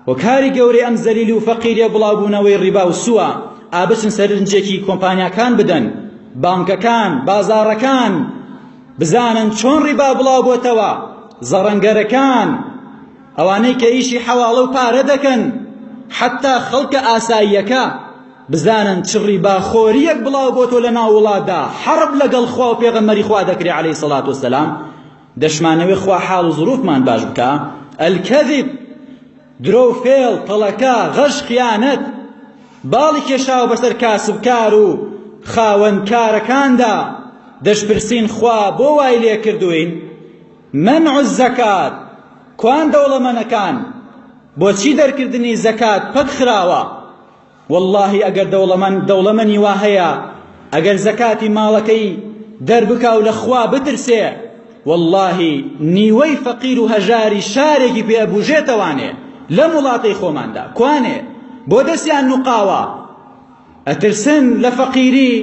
هۆکاری گەورەی ئەم زەلیلی و فەقیریە بڵاوبوونەوەی ڕیبا و سووە ئا بچن سەرنجێکی کۆمپانیاکان بدەن بانکەکان بازاڕەکان بزانن چۆن ڕیبا بڵاو بۆتەوە زەڕەنگەرەکان ئەوانەی کە ئیشی حەواڵە و پارە دەکەن حەتا خەڵکە ئاساییەکە بزانن چ ڕیباخۆرییەک بڵاو بۆتەوە لە ناو وڵاتدا حەڕب لەگەڵ خوا و پێغەمبەری خوا دەکرێ عەلەیهی سەڵات وەسەلام دەشمانەوێ خوا حاڵ و زروفمان باش بکا الکذب درۆ و فێڵ تەڵەکە غەش خیانەت باڵی کێشاوە بەسەر کاسبکار و خاوەن کارەکاندا دەشپرسین خوا بۆ وای لێ کردوین منع الزکات کوان دەوڵەمەنەکان بۆچی دەرکردنی زەکات پەک خراوە وەڵاهی ئەگەر دەوڵەمەند دەوڵەمەنی وا هەیە ئەگەر زەکاتی ماڵەکەی دەربکا و لە خوا بترسێ وەڵاهی نیوەی فەقیر و هەژاری شارێکی پێ ئەبوژێتەوانێ لەم وڵاتەی خۆماندا کوانێ بۆ دەستیان نوقاوە ئەترسن لە فەقیری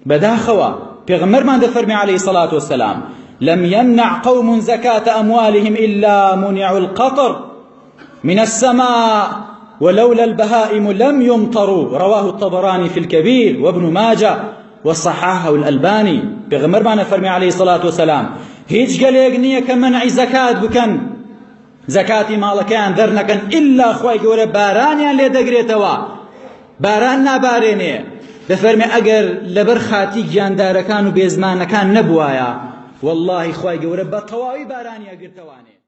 بەداخەوە پێغەمبەرمان دەفەرمێ عەلەیهی سەڵات وەسەلام لم يمنع قوم زكاة أموالهم إلا منعوا القطر من السماء ولولا البهائم لم يمطروا رواه الطبراني في الكبير وابن ماجه وصححه الألباني پێغەمبەرمان فەرمی عەلەیهی سەڵات وەسەلام هیچ گەلێک نییە کە مەنعی زەکات بکەن زەکاتی ماڵەکەیان دەرنەکەن ئیلا خوای گەورە بارانیان لێ دەگرێتەوە باران نابارێنێ دەفەرمێ ئەگەر لەبەر خاتی گیاندارەکان و بێزمانەکان نەبوایە واللهی خوای گەورە بە تەواوی بارانی ئەگرتەوانێ.